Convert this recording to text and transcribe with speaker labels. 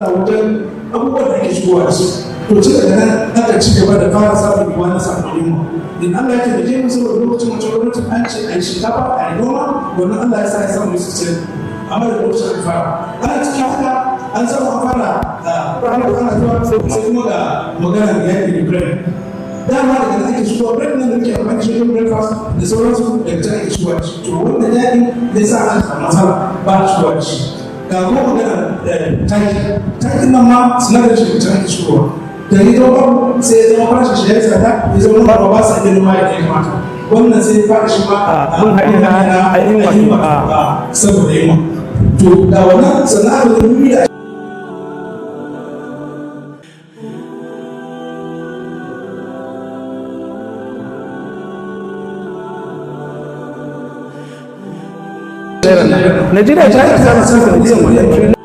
Speaker 1: Wajen abubuwan da ake shigowa da su, to ci daga nan aka ci gaba da fara samun yiwuwa na samun yunwa. In Allah ya taimake mu, saboda lokacin wancan gwamnatin an ce a yi shinkafa, a yi noma, wannan Allah ya sa ya samu su ce. Amma da lokacin aka fara, ana cikin haka, an samu an fara ana zuwa, sai kuma ga maganar yaƙin Ukraine. Dama daga nan ake shigowa bread nan da muke amfani shi wajen breakfast da sauransu, daga can ake shigowa shi. To wannan yaƙin zai sa an samu matsala, ba a shigowa da shi. Ga kuma maganar taki. Takin nan ma sinadarin shi can ake shigowa. Da ya zama babu, sai ya zama farashin shi ya tsada, ya zama manoma ba sa iya noma yadda ya kamata. Wannan sai ya fara shi ma
Speaker 2: Mun haɗe na ainihin wato
Speaker 1: saboda yunwa. To ga wannan, sannan aka zo 2020.
Speaker 2: Najeriya ta yi asarar sanadiyan wannan.